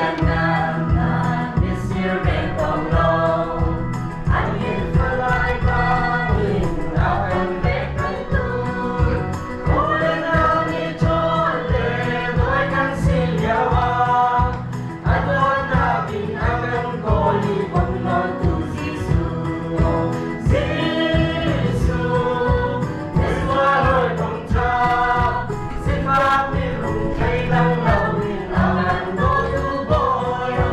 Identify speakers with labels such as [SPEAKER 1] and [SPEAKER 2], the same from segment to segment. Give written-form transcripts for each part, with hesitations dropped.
[SPEAKER 1] Lianngan na misir men kong lo. An in falai bangin a kan pek kan tu. Kawl na mi chawn le dawi kan si lio ah, a dawtnak in a kan kawl i bawmnawntu Jesuh. Jesuh, Israel hawikom ṭha, sifak mirum thleidang loin a kan dawtu Bawi,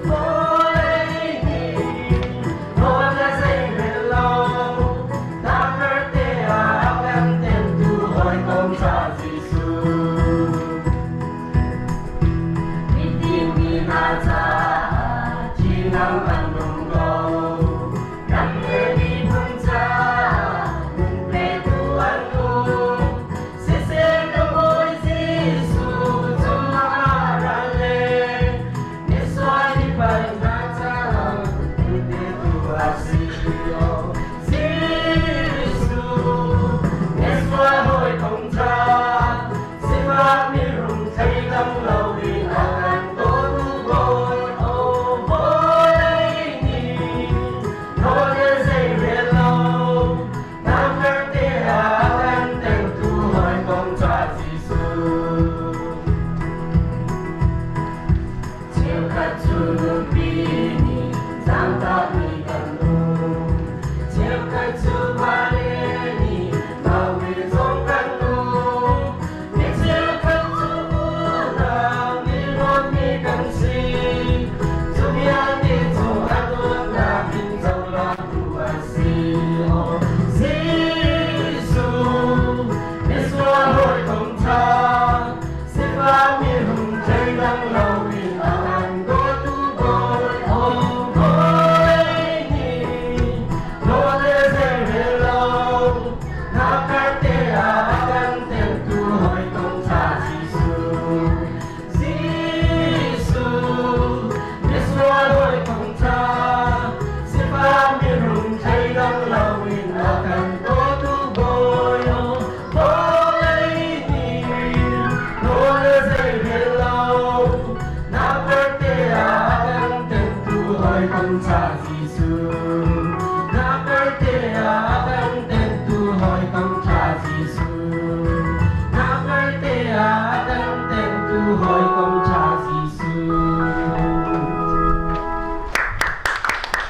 [SPEAKER 1] vawlei nih nawl na zeirel lo, nakar te ah a kan temtu hawikom ṭha Jesuh. Mitin mi hna caah ṭihnung an um ko. Ram le miphun caah nun petu an um. Siseh ka Bawi Jesuh cungah ah ra le misual mipal hna caah nun petu a si. Jesuh, misual hawikom ṭha, sifak mirum thleidang loin a kan dawtu Bawi, aw vawlei nih nawl le zeirel lo, nakar te ah a kan tengtu hawikom ṭha Jesuh. Cheukhat cu.